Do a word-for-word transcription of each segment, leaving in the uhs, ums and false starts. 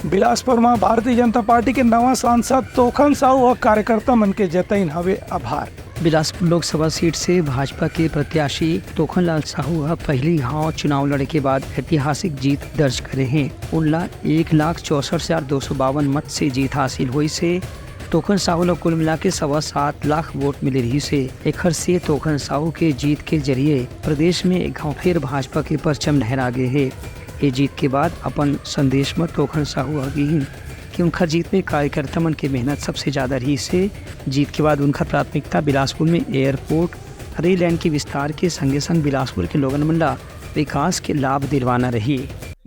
बिलासपुर म भारतीय जनता पार्टी के नवा सांसद तोखन साहू ह कार्यकर्ता मन के जतइन हवे आभार। बिलासपुर लोकसभा सीट से भाजपा के प्रत्याशी तोखन लाल साहू ह पहिली घाव चुनाव लड़े के बाद ऐतिहासिक जीत दर्ज करे हे। उनला एक लाख चौसठ हजार दो सौ बावन मत से जीत हासिल होइस हे। तोखन साहू ल कुल मिला के सवा सात लाख वोट मिले रहिस हे। एखर से तोखन साहू के जीत के जरिए प्रदेश में एक घाव फिर भाजपा के परचम लहरा गे हे। ये जीत के बाद अपन संदेश म तोखन साहू ह कहिन कि उनखर जीत में कार्यकर्ता मन के मेहनत सबसे ज्यादा रहिस हे। जीत के बाद उनखर प्राथमिकता बिलासपुर में एयरपोर्ट, रेल लाइन के विस्तार के संगे संग बिलासपुर के लोगन मन ला विकास के लाभ दिलवाना रही।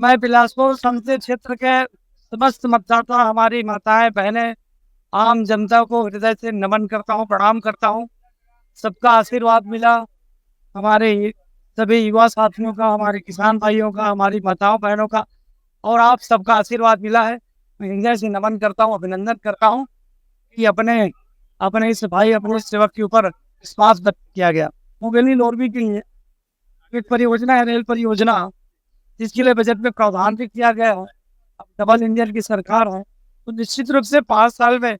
मैं बिलासपुर संसदीय क्षेत्र के समस्त मतदाता, हमारी माताएं, बहनें, आम जनता को हृदय से नमन करता हूँ, प्रणाम करता हूँ। सबका आशीर्वाद मिला, हमारे सभी युवा साथियों का, हमारे किसान भाइयों का, हमारी माताओं बहनों का, और आप सबका आशीर्वाद मिला है। मैं हृदय से नमन करता हूँ, अभिनंदन करता हूँ कि अपने, अपने इस भाई, अपने इस सेवक के ऊपर विश्वास व्यक्त किया गया। मुंगेली लोरमी के लिए एक परियोजना है, रेल परियोजना, जिसके लिए बजट में प्रावधान भी किया गया है। अब डबल इंजन की सरकार है, तो निश्चित रूप से पाँच साल में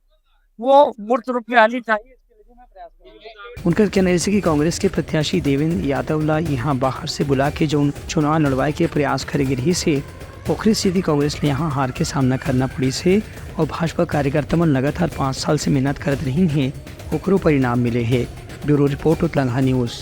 वो मूर्त रूप में आनी चाहिए। इसके लिए मैं प्रयास करूंगा। उनकर कहना रहिस कि कांग्रेस के प्रत्याशी देवेंद्र यादव ला यहाँ बाहर से बुला के जौन चुनाव लड़वाए के प्रयास करे गे रहिस हे, ओखरे सेती कांग्रेस ले यहाँ हार के सामना करना पड़िस हे और भाजपा कार्यकर्ता मन लगातार पाँच साल से मेहनत करत रहिन हे, ओकरो परिणाम मिले हे। ब्यूरो रिपोर्ट, उतलंघा न्यूज।